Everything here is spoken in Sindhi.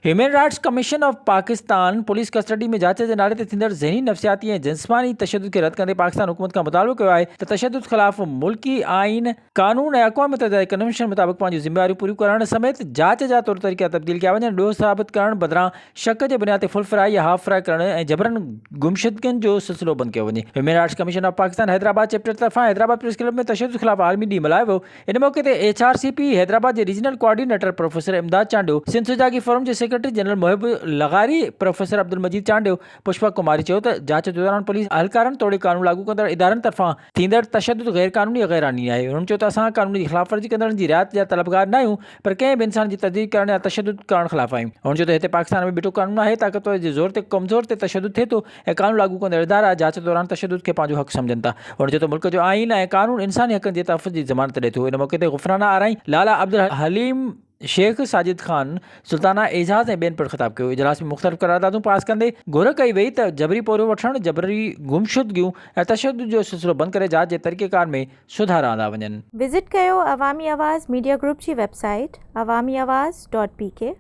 Human rights commission of Pakistan police custody ۾ جاچ جي نالي تي ٿيندڙ ذهني، نفسياتي ۽ جسماني تشدد کي رد ڪندي پاڪستان حڪومت کان مطالبو ڪيو آهي ته تشدد خلاف ملڪي آئين، قانون ۽ اقوام متحده جي ڪنوينشن مطابق پنهنجون ذميواريون پوريون ڪرڻ سميت جاچ جا طور طريقا تبديل ڪيا وڃن، ڏوهه ثابت ڪرڻ بدران شڪ جي بنياد تي فل فرائي يا هاف فرائي ڪرڻ ۽ جبرن گمشدگين جو سلسلو بند ڪيو وڃي. Human rights commission of Pakistan Hyderabad chapter طرفان حيدرآباد پريس ڪلب ۾ تشدد خلاف عالمي ڏينهن ملهايو ويو. ان موقعي تي H R C P Hyderabad جي regional coordinator professor Imdad Chandio, Sindh Sujagi forum جي سيڪريٽري جنرل محب لغاري، پروفيسر عبدالمجيد چانڊيو، پشپا ڪماري چيو ته جاچ دوران پوليس اهلڪارن توڙي قانون لاڳو ڪندڙ ادارن طرفان ٿيندڙ تشدد غير قانوني ۽ غير آئيني آهي. هنن چيو ته اسان قانون جي خلاف ورزي ڪندڙن جي رعايت جا طلبگار نه آهيون پر ڪنهن به انسان جي تضييق ڪرڻ يا تشدد ڪرڻ خلاف آهيون. هن چيو ته هتي پاڪستان ۾ ٻٽو قانون آهي، طاقتور جي زور تي ڪمزور تي تشدد ٿئي ٿو ۽ قانون لاڳو ڪندڙ ادارا جاچ دوران تشدد کي پنهنجو حق سمجهن ٿا. هن چيو ته ملڪ جو آئين ۽ قانون انساني حقن جي تحفظ جي ضمانت ڏئي ٿو. ان موقعي تي غفرانه آرائين، لالا عبدالحليم شيخ، ساجد خان، سلطانه اعجاز ۽ ٻين پڻ خطاب ڪيو. اجلاس ۾ مختلف قراردادون پاس ڪندي گهر ڪئي وئي ته جبري پورهيو وٺڻ، جبري گمشدگيون ۽ تشدد جو سلسلو بند ڪري جاچ جي طريقيڪار ۾ سڌارا آندا وڃن. وزٽ ڪيو عوامي آواز ميڊيا گروپ جي website Awami Awaz dot P K.